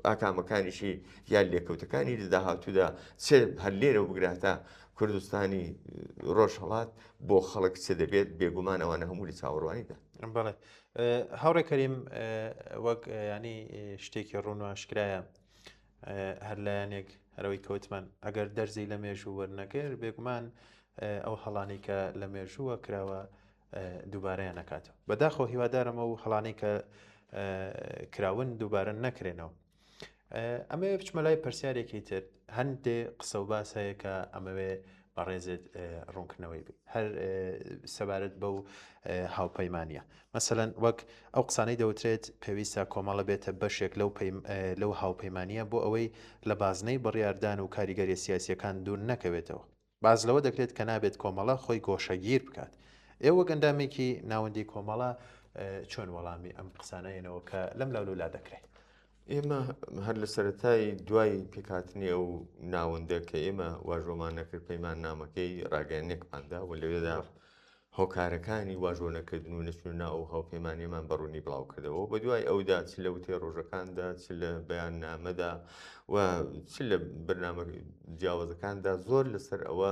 ئاکامەکانیشی یا لێکەوتەکانی لە داهاتوودا چ هەر لێرە و بگراتە کوردستانی ڕۆژهڵات بۆ خەڵک چ دەبێت بێگومان ئەوانە هەموو لە چاوەڕوانیدا. بەڵێ هاوڕێ کەریم وەک ینی شتێکی ڕوون و ئاشکرایە هەر لایەنێک هەرەوەی کەوتمان ئەگەر دەرزی لە مێژوو وەرنەگر بێگومان ئەو هەڵانی کە لە مێژووە کراوە دووبارەیان نەکاتەوە بەداخەوە هیوادارم ئەو هەڵانەی کە کراون دووبارە نەکرێنەوە ئەمەوێ بچمە لای پرسیارێکی تر هەندێ قسە و باس هەیە کە ئەمەوێ بەڕێزت ڕوونکردنەوەی بی هەر سەبارەت بەو هاوپەیمانە مەسەەن وەک ئەو قسانەی دەوترێت پێویستە کۆمەڵە بێتە بەشێک لەو لەو هاوپەیمانە بۆ ئەوەی لە بازنەی بڕیاردان و کاریگەری سیاسیەکان دوور نەکەوێتەوە باس لەوە دەکرێت کە نابێت کۆمەڵە خۆی گۆشەگیر بکات. ئێوە وەک ئەندامێکی ناوەندی کۆمەڵە چۆن وەڵامی ئەم قسانە ئێنەوە کە لەم لاو لەولا دەکرێت؟ ئێمە هەر لە سەرەتای دوای پێکهاتنی ئەو ناوەندە کە ئێمە واژۆمان نەکرد پەیماننامەکەی ڕاگەیاندنێکمان دا و لەوێدا هۆکارەکانی واژۆ نەکردن و نەچوونە ناو ئەو هاوپەیمانیەمان بە ڕوونی بڵاو کردەوە و بەدوای ئەودا چ لە وتەی ڕۆژەکاندا چ لە بەیاننامەدا و چ لە بەرنامە جیاوازەکاندا زۆر لەسەر ئەوە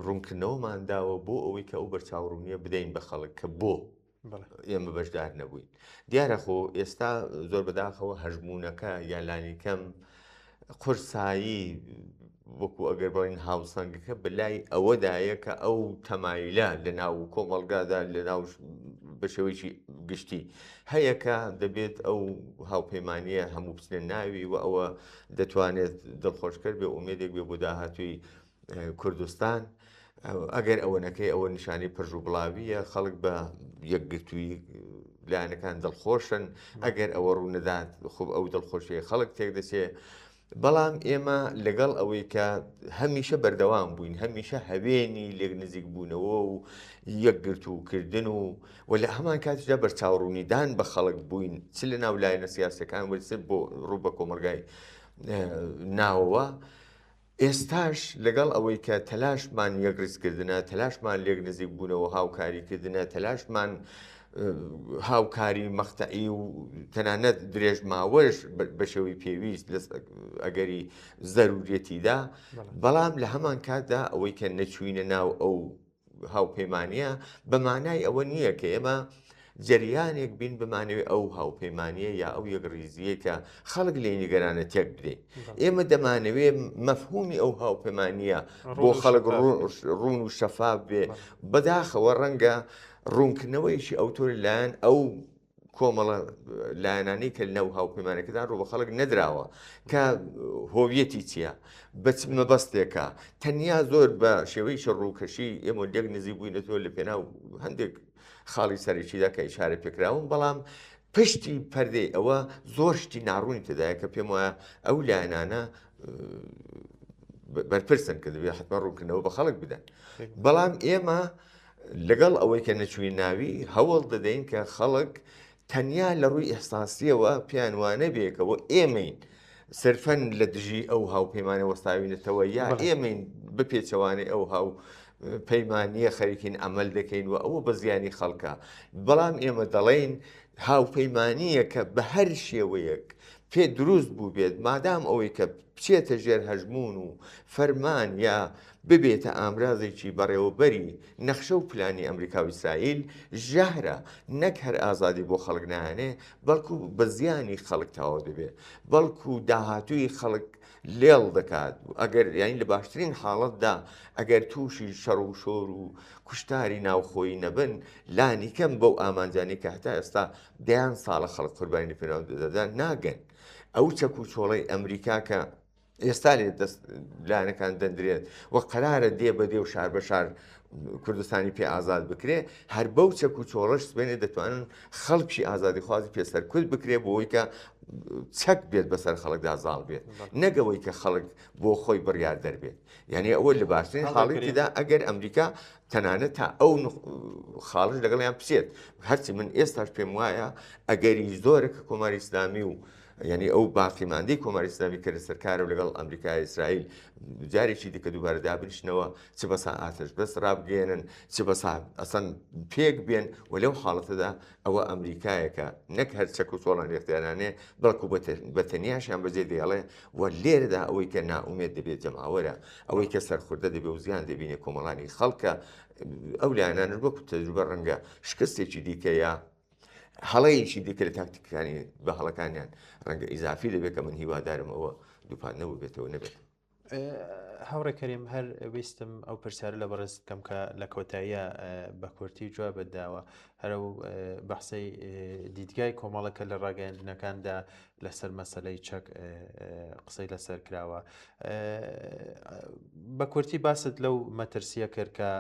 ڕوونکردنەوەمان داوە بۆ ئەوەی کە ئەو بەرچاوڕوونیە بدەین بە خەڵک کە بۆ ئێمە بەشدار نەبووین دیارە خۆ ئێستا زۆر بەداخەوە هەژموونەکە یا لانیکەم قورسایی وەکو ئەگەر بڵین هاوسەنگەکە بەلای ئەوەدایە کە ئەو تەمایلە لە ناو کۆمەڵگادا لە ناو بە شێوەیەکی گشتی هەیە کە دەبێت ئەو هاوپەیمانیە هەموو بچنە ناوی و ئەوە دەتوانێت دڵخۆشکەر بێ ئومێدێک بێ بۆ داهاتووی کوردستان ئەگەر ئەوە نەکەی ئەوە نیشانەی پرژ و بڵاویە خەڵک بە یەکگرتووی لایەنەکان دڵخۆشن ئەگەر ئەوە ڕوونەدات خۆ ئەو دڵخۆشیە خەڵک تێک دەچێ بەڵام ئێمە لەگەڵ ئەوەی کە هەمیشە بەردەوام بووین هەمیشە هەوێنی لێک نزیک بوونەوە و یەکگرتووکردن و و لە هەمان کاتیشدا بەرچاوڕوونیدان بە خەڵک بووین چ لە ناو لایەنە سیاسەکان و چ بۆ ڕوو بە کۆمەڵگای ناوەوە ئێستاش لەگەڵ ئەوەی کە تەلاشمان یەکڕیزکردنە، تەلاشمان لێک نزیک بوونەوە هاوکاری کردنە، تەلاشمان هاوکاری مەقتەعی و تەنانەت درێژماوەش بە شێوەی پێویست لە ئەگەری زەرورەتیدا، بەڵام لە هەمان کاتدا ئەوەی کە نەچووینە ناو ئەو هاوپەیمانییە بە مانای ئەوە نییە کە ئێمە جەریانێک بین بمانەوێ ئەو هاوپەیمانییە یا ئەو یەکڕیزییەی کە خەڵک لێی نیگەرانە تێک بدەین. ئێمە دەمانەوێ مەفهومی ئەو هاوپەیمانییە بۆ خەڵک ڕوون و شەفاف بێ. بەداخەوە ڕەنگە ڕوونکردنەوەیەکی ئەوتۆ لەلایەن ئەو کۆمەڵە لایەنانەی کە لەناو هاوپەیمانەکەدان ڕوو بە خەڵک نەدراوە کە هۆویەتی چییە بە چ مەبەستێکە تەنیا زۆر بە شێوەیەکی ڕووکەشی ئێمە لێک نزیک بووینەتەوە لە پێناو هەندێک خاڵی سەرەکیدا کە ئیشارە پێکراون بەڵام پشتی پەردەی ئەوە زۆر شتی ناڕوونی تێدایە کە پێم وایە ئەو لایەنانە بەرپرسن کە دەبێت حتمما ڕوونکردنەوە بە خەڵک بدەن بەڵام ئێمە لەگەڵ ئەوەی کە نەچووین ناوی، هەوڵ دەدەین کە خەڵک تەنیا لە ڕووی ئیحساسییەوە پێیان وانەبێ کە بۆ ئێمەین سرفەن لە دژی ئەو هاوپەیمانە وەستاوینەتەوە یا ئێمەین بە پێچەوانەی ئەو هاو پەیمانییە خەریکین عەمەل دەکەین و ئەوە بە زیانی خەڵکە. بەڵام ئێمە دەڵێین هاوپەیمانییەکە بە هەر شێوەیەک پێ دروست بووبێت، مادام ئەوەی کە بچێتە ژێر هەژموون و فەرمان یا ببێتە ئامرازێکی بەڕێوەبەری نەخشە و پلانی ئەمریکا و ئیسرائیل، ژەهرە، نەک هەر ئازادی بۆ خەڵک نایەنێ، بەڵکو بە زیانی خەڵک تەواو دەبێ، بەڵکو داهاتووی خەڵک لێڵ دەکات، ئەگەر یانی لە باشترین حاڵەتدا ئەگەر تووشی شەڕ و شۆر و کوشتاری ناوخۆیی نەبن، لانیکەم بەو ئامانجانەی کە هەتا ئێستا دەیان ساڵە خەڵک قوربانی لە پێناو دەدەن ناگەن. ئەو چەک و چۆڵەی ئەمریکا کە ئێستا لێ دەست لایەنەکان دەندرێت و قەرارە دێ بە دێ و شار بە شار کوردستانی پێ ئازاد بکرێ، هەر بەو چەک و چۆڵەش سبەینێ دەتوانن خەڵکی ئازادیخوازی پێ سەرکوت بکرێ بۆ ئەوەی کە چەک بێت بەسەر خەڵکدا زاڵ بێت، نەک ئەوەی کە خەڵک بۆ خۆی بڕیار دەربێت. یعنی ئەوە لە باشترین حاڵیتدا ئەگەر ئەمریکا تەنانەت تا ئەو خاڵش لەگەڵیان بچێت. هەرچی من ئێستاش پێم وایە ئەگەری زۆرە کە کۆماری ئیسلامی و یعنی ئەو باقیماندەی کۆماری ئیسلامی کە لەسەر کارە و لەگەڵ ئەمریکا ئیسرائیل جارێکی دیکە دووبارە دابنیشنەوە، چ بەسا ئاتەش بەس ڕابگەیەنن، چ بەسا ئەسەن پێک بێن و لەو حاڵەتەدا ئەوە ئەمریکایەکە نەک هەر چەک و چۆڵان لێختیارانێ، بەڵکو بە تەنیاشیان بەجێ دێڵێ و لێرەدا ئەوەی کە نائومێد دەبێت جەماوەرە، ئەوەی کە سەرخوردە دەبێ و زیان دەبینێ کۆمەڵانی خەڵکە. ئەو لایەنانەش وەکو تەجروبە ڕەنگە شکستێکی دیکە یا هەڵەیەکی دیکە لە تاکتیکەکانی بە هەڵەکانیان ڕەنگە ئیزافی دەبێت کە من هیوادارم ئەوە دووپات نەبووبێتەوە نەبێت. هاوڕێ کەریم، هەر ویستم ئەو پرسیارە لە بەڕێز بکەم کە لە کۆتاییە بە کورتی جوابت داوە، هەر ئەو بەحسەی دیدگای کۆمەڵە کە لە ڕاگەیاندنەکاندا لەسەر مەسەلەی چەک قسەی لەسەر کراوە. بە کورتی باست لەو مەترسیە کرد کە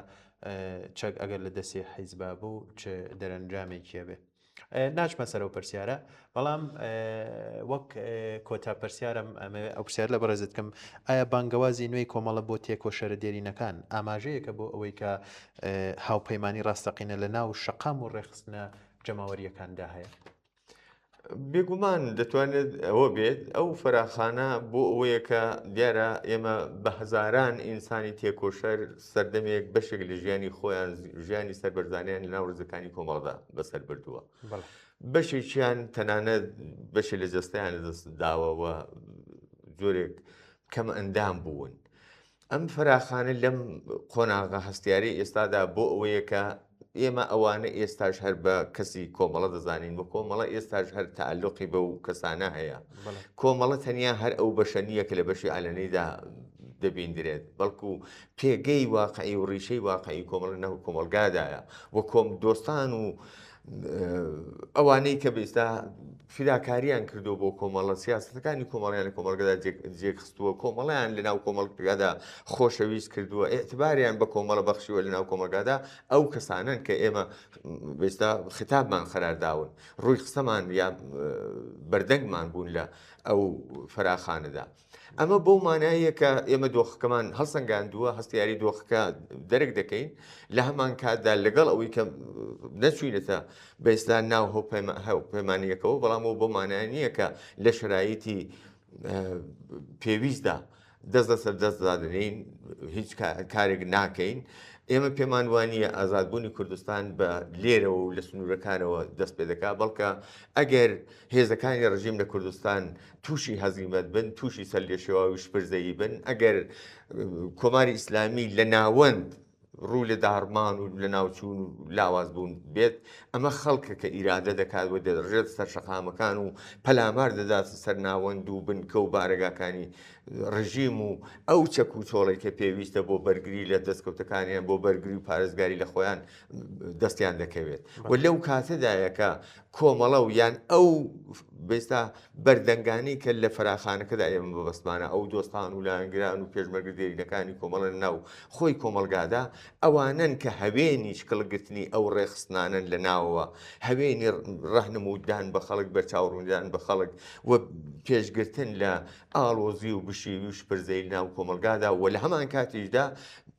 چەک ئەگەر لە دەستی حیزبا بوو چ دەرەنجامێکی هەبێ. ناچمە سەر ئەو پرسیارە، بەڵام وەک کۆتا پرسیارم ئەمەوێ ئەو پرسیار لە بەڕێزت بکەم، ئایا بانگەوازی نوێی کۆمەڵە بۆ تێکۆشەرە دێرینەکان ئاماژەیەکە بۆ ئەوەی کە هاوپەیمانی ڕاستەقینە لە ناو شەقام و ڕێکخستنە جەماوەرییەکاندا هەیە؟ بێگومان دەتوانێت ئەوە بێت. ئەو فەراخانە بۆ ئەوەیە کە دیارە ئێمە بە هەزاران ئینسانی تێکۆشەر سەردەمێک بەشێک لە ژیانی خۆیان، ژیانی سەربەرزانیان لە ناو ڕزەکانی کۆمەڵدا بەسەر بردووە. بەشێکیان تەنانەت بەشێ لە جەستەیان لەدەست داوە و جۆرێک کەم ئەندام بوون. ئەم فەراخانە لەم قۆناغە هەستیارەی ئێستادا بۆ ئەوەیە کە ئێمە ئەوانە ئێستاش هەر بە کەسی کۆمەڵە دەزانین و کۆمەڵە ئێستاش هەر تەعەلوقی بەو کەسانە هەیە. کۆمەڵە تەنیا هەر ئەو بەشە نییە کە لە بەشی عەلەنیدا دەبیندرێت، بەڵکو پێگەی واقعی و ڕیشەی واقعی کۆمەڵە ناو کۆمەڵگادایە و کۆم دۆستان و ئەوانەی کە بێستا فیداکاریان کردو بۆ کۆمەڵە، سیاسەتەکانی کۆمەڵیان لە کۆمەڵگەدا جێخستووە، کۆمەڵیان لە ناو کۆمەڵگادا خۆشەویست کردووە، ئیعتباریان بە کۆمەڵە بەخشیوە لە ناو کۆمەڵگادا، ئەو کەسانەن کە ئێمە بێستا خیتابمان قەرار داون، ڕووی قسەمان یا بەردەنگمان بوون لە ئەو فەراخانەدا. ئەمە بەو مانایە کە ئێمە دۆخەکەمان هەڵسەنگاندووە، هەستیاری دۆخەکە دەرک دەکەین، لە هەمان کاتدا لەگەڵ ئەوەی کە نەچوینەتە بەئێستا ناو هاوپەیمانییەکەوە، بەڵام ئەو بەو مانایە نییە کە لە شەرایتی پێویستدا دەست لەسەر دەست دادەنێین، هیچ کارێک ناکەین. ئێمە پێمان وانییە ئازادبوونی کوردستان بە لێرەوە و لە سنوورەکانەوە دەست پێ دەکات، بەڵکە ئەگەر هێزەکانی ڕژیم لە کوردستان تووشی هەزیمەت بن، تووشی سەرلێشێواوی و شپرزەیی بن، ئەگەر کۆماری ئیسلامی لە ناوەند ڕوو لە داڕمان و لە ناوچوون و لاواز بوون بێت، ئەمە خەڵکە کە ئیرادە دەکات و دەڕژێت سەر شەقامەکان و پەلامار دەداتە سەر ناوەند و بنکە و بارەگاکانی ڕژیم و ئەو چەک و چۆڵێک کە پێویستە بۆ بەرگری لە دەستکەوتەکانیان، بۆ بەرگری و پارێزگاری لە خۆیان دەستیان دەکەوێت. و لەو کاتەدایە کە کۆمەڵە و یان ئەو بێستا بەردەنگانەی کە لە فەراخانەکەدا ئێمە مەبەستمانە، ئەو دۆستان و لایەنگران و پێشمەرگە دێرینەکانی کۆمەڵە لە ناو خۆی کۆمەڵگادا، ئەوانەن کە هەوێنی شکڵگرتنی ئەو ڕێکخستنانەن لە ناوەوە، هەوێنی ڕەهنموودان بە خەڵک، بەرچاوڕووندان بە خەڵک و پێشگرتن لە ئاڵۆزی و بشێوی و شپرزەیی لە ناو کۆمەڵگادا و لە هەمان کاتیشدا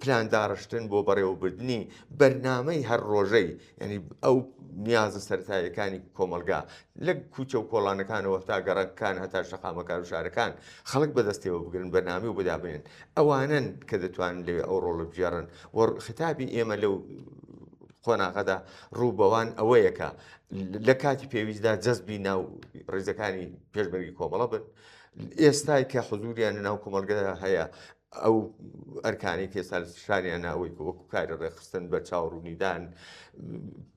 پلانداڕشتن بۆ بەڕێوەبردنی بەرنامەی هەر ڕۆژەی، یعنی ئەو نیازە سەرەتاییەکانی کۆمەڵگا لە کوچە و کۆڵانەکانەوە تا گەڕەکەکان هەتا شەقامەکان و شارەکان خەڵک بەدەستەوە بگرن، بەرنامەی و بەدابنێن، ئەوانەن کە دەتوانن لەوێ ئەو ڕۆڵە بگێڕن و خیتابی ئێمە لەو. قۆناغەدا ڕوو بەوان ئەوەیە کە لە کاتی پێویستدا جەزبی ناو ڕیزەکانی پێشمەرگی کۆمەڵە بن. ئێستای کە حزوریان لە ناو کۆمەڵگەدا هەیە ئەو ئەرکانەی کە ئێستا لە شاریان ناوەی کە وەکو کاری ڕێکخستن بە چاوەڕوونیدان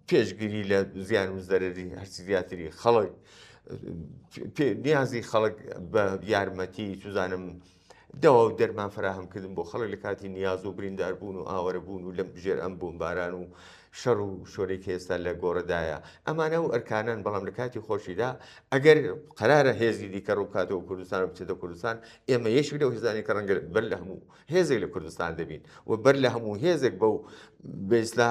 پێشگیری لە زیان و زەرەری هەرچی زیاتری خەڵک نیازی خەڵک بە یارمەتی چزانم دەوا و دەرمان فراهەم کردن بۆ خەڵک لە کاتی نیاز و بریندار بوون و ئاوەرە بوون و لەم ژێر ئەم بۆمباران و شەڕ و شۆرەی کە ئێستا لە گۆڕدایە ئەمانە و ئەرکانان بەڵام لە کاتی خۆشیدا ئەگەر قەرارە هێزی دیکە ڕووبکاتەوە کوردستان و بچێتە کوردستان ئێمە یەکێک لەو هێزانەی کە ڕەنگە بەر لە هەموو هێزێک لە کوردستان دەبین و بەر لە هەموو هێزێک بەو بەئیسلا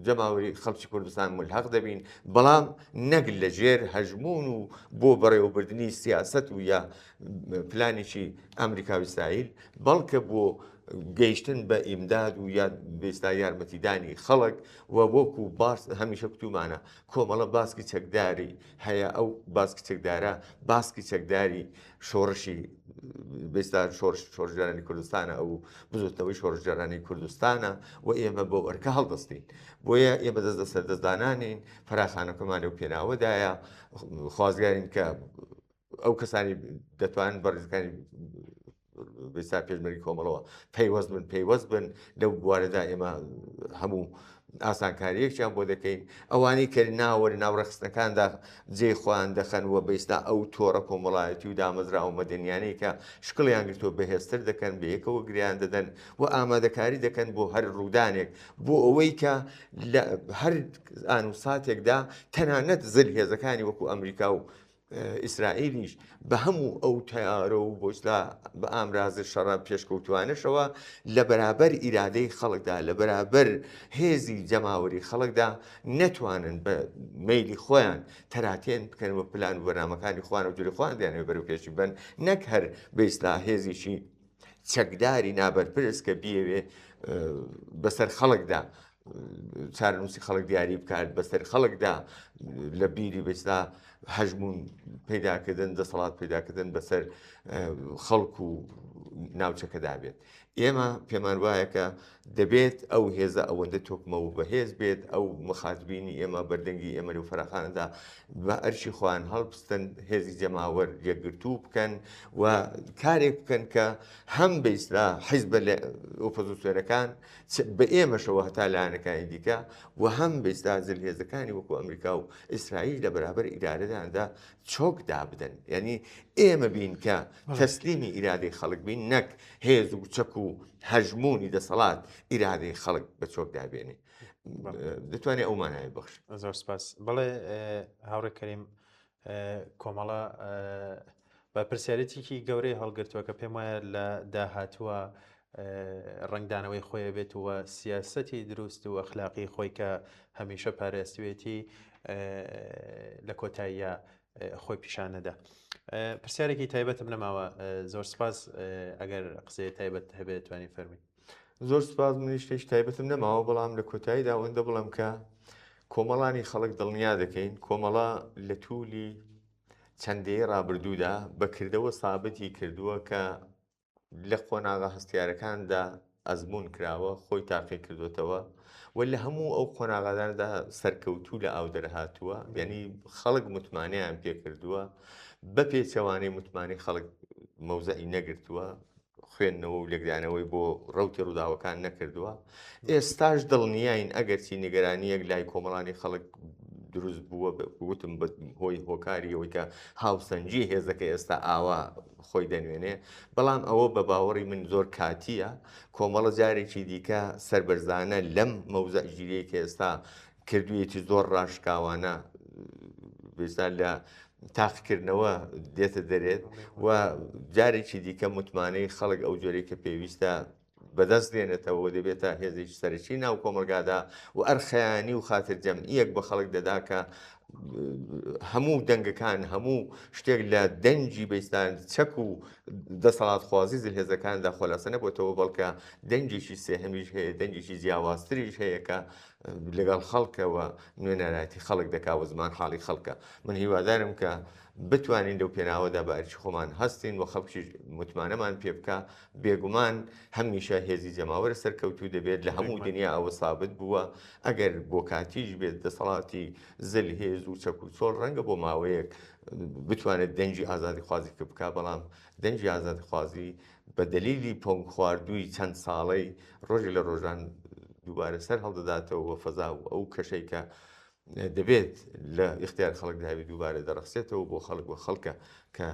جەماوەری خەڵکی کوردستان ملحق دەبین بەڵام نەک لە ژێر هەژمون و بۆ بەڕێوەبردنی سیاست و یا پلانێکی ئەمریکا و ئیسرائیل بەڵکە بۆ گەیشتن بە ئیمداد و یا بێستا یارمەتیدانی خەڵک و وەکو باس هەمیشە کوتومانە کۆمەڵە باسکی چەکداری هەیە ئەو باسکی چەکدارە باسکی چەکداری شۆڕشی بێستا شۆڕش شۆڕشگێرانی کوردستانە ئەو بزوتنەوەی شۆڕشگێرانی کوردستانە و ئێمە بەو ئەرکە هەڵدەستین بۆیە ئێمە دەست لەسەر دەستدانانین فراخانەکەمان لەو پێناوەدایە خوازیارین کە ئەو کەسانی دەتوانن بە ڕیزەکانی بێستا پێشمەرگی کۆمەڵەوە پەیوەست بن پەیوەست بن لەو بوارەدا ئێمە هەموو ئاسانکاریەکیان بۆ دەکەین ئەوانەی کە ناوە لە ناو ڕێکخستنەکاندا جێی خۆیان دەخەن و بەیستا ئەو تۆڕە کۆمەڵایەتی و دامەزراوە مەدەنیانەی کە شکڵیان گرتووە بەهێزتر دەکەن بەیەکەوە گریان دەدەن و ئامادەکاری دەکەن بۆ هەر ڕوودانێک بۆ ئەوەی کە لە هەر ئان و ساتێکدا تەنانەت زلهێزەکانی وەکو ئەمریکا و ئیسرائیلیش بە هەموو ئەو تەیارە و بۆسلا بە ئامرازە شەڕە پێشکەوتوانەشەوە لە بەرابەر ئیرادەی خەڵکدا لە بەرابەر هێزی جەماوەری خەڵکدا نەتوانن بە مەیلی خۆیان تەراتێن بکەن و پلان و بەرنامەکانی خۆیان و جوری خۆیان دەیانەوێت بەرەو پێشی بەن نەک هەر بە ئیسلا هێزێکی چەکداری نابەرپرس کە بیەوێ بەسەر خەڵکدا چارەنووسی خەڵک دیاری بکات بەسەر خەڵکدا لە بیری بەستا هەژمون پەیداکردن دەسەڵات پەیداکردن بەسەر خەڵک و ناوچەکەدا بێت ئێمە پێمان وایە کە دەبێت ئەو هێزە ئەوەندە تۆکمە و بەهێز بێت ئەو مخاتبینی ئێمە بەردەنگی ئێمە لەو فەراخانەدا بە ئەرکی خۆیان هەڵبستن هێزی جەماوەر یەکگرتوو بکەن و کارێک بکەن کە هەم بەیسلا حیزبە لە ئۆپۆزیسیۆنەکان چ بە ئێمەشەوە هەتا لایەنەکانی دیکە و هەم بە ئیستا زلهێزەکانی وەکو ئەمریکا و ئیسرائیل لە بەرابەر ئیرادەداندا چۆک دابدەن یعنی ئێمە بین کە تەسلیمی ئیرادەی خەڵک بین نەک هێز و چەک و هەژمونی دەسەڵات ئیرادەی خەڵک بە چۆک دابێنێ دەتوانێت ئەو مانای بەخش زۆر سپاس بەڵێ هاوڕێ کەریم کۆمەڵە بەرپرسیارێتیکی گەورەی هەڵگرتووە کە پێم وایە لە داهاتووە ڕەنگدانەوەی خۆی بێت و سیاسەتی دروست و ئەخلاقی خۆی کە هەمیشە پارێستوێتی لە کۆتاییە خۆی پیشانەدا. پرسیارێکی تایبەتم نەماوە زۆر سپاس ئەگەر قسەیە تایبەت هەبێت توانی فەرمی. زۆر سپاس منیش شتێکی تایبەتم نەماوە بەڵام لە کۆتاییدا ئەوەندە بڵێم کە کۆمەڵانی خەڵک دڵنیا دەکەین کۆمەڵە لە توولی چەند دەیەی ڕابردوودا بە کردەوە سابتی کردووە کە لە قۆناغە هەستیارەکاندا ئەزموون کراوە، خۆی تاقی کردوێتەوە و لە هەموو ئەو قۆناغاندا سەرکەوتوو لە ئاو دەرهاتووە، یعنی خەڵک متمانەیان پێکردووە، بە پێچەوانەی متمانەی خەڵک مەوزعی نەگرتووە، خوێندنەوە و لێکدانەوەی بۆ ڕەوتی ڕووداوەکان نەکردووە. ئێستاش دڵنیاین ئەگەرچی نیگەرانییەک لای کۆمەڵانی خەڵک دروست بووە، وتم بە هۆی هۆکاری ئەوەی کە هاوسەنگی هێزەکە ئێستا ئاوا خۆی دەنوێنێ، بەڵام ئەوە بە باوەڕی من زۆر کاتییە. کۆمەڵە جارێکی دیکە سەربەرزانە لەم مەوزەعگیریەی کە ئێستا کردوویەتی زۆر ڕاشکاوانە بێستا لە تاقیکردنەوە دێتە دەرێت و جارێکی دیکە متمانەی خەڵک ئەو جۆرەی کە پێویستە بەدەست دێنێتەوە دەبێتە هێزێکی سەرەکی ناو کۆمەلگادا و ئەرخەیانی و خاتر جەمعیەک بە خەڵک دەدا کە هەموو دەنگەکان هەموو شتێک لە دەنگی بەیستان چەک و دەسەڵاتخوازی زلهێزەکاندا خۆلاسە نەبێتەوە بەڵکە دەنگێکی سێهەمیش هەیە دەنگێکی جیاوازتریش هەیە کە لەگەڵ خەڵکەوە نوێنەرایەتی خەڵک دەکا و زمان حاڵی خەڵکە. من هیوادارم کە بتوانین لەو پێناوەدا بە ئەرکی خۆمان هەستین و خەڵکیش متمانەمان پێ بکا، بێگومان هەمیشە هێزی جەماوەر سەرکەوتوو دەبێت، لە هەموو دنیا ئەوە سابت بووە، ئەگەر بۆ کاتیش بێت دەسەڵاتی زل هێز و چەک و چۆڵ ڕەنگە بۆ ماوەیەک بتوانێت دەنگی ئازادیخوازی کپ بکا، بەڵام دەنگی ئازادیخوازی بە دەلیلی پۆنگ خواردووی چەند ساڵەی ڕۆژێک لە ڕۆژان دووبارە سەر هەڵدەداتەوە و فەزا و ئەو کەشەی کە دەبێت لە ئیختیار خەڵکدا بێت دووبارە دەڕەخسێتەوە بۆ خەڵک و خەڵکە کە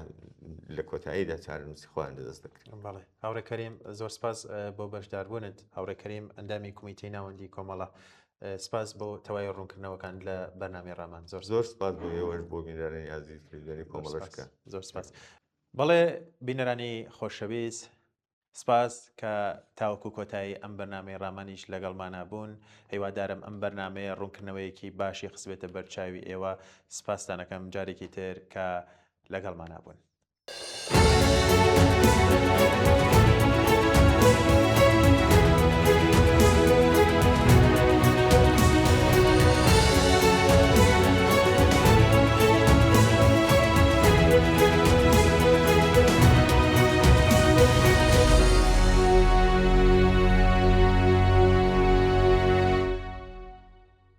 لە کۆتاییدا چارەنووسی خۆیان لەدەست دەکرێت. بەڵێ هاوڕێ کەریم زۆر سپاس بۆ بەشداربوونت. هاوڕێ کەریم ئەندامی کومیتەی ناوەندی کۆمەڵە سپاس بۆ تەوای ڕوونکردنەوەکان لە بەرنامەی ڕامان. زۆر زۆر سپاس بۆ ئێوەش بۆ بینەرانی ئازیز تلویزیۆنی کۆمەڵەش کە زۆر سپاس. بەڵێ بینەرانی خۆشەویست سپاس کە تاوەکو کۆتایی ئەم بەرنامەی ڕامانیش لەگەڵمانا بوون. هیوادارم ئەم بەرنامەیە ڕوونکردنەوەیەکی باشی خستبێتە بەرچاوی ئێوە. سپاستان ئەکەم جارێکی تر کە لەگەڵمانا بوون.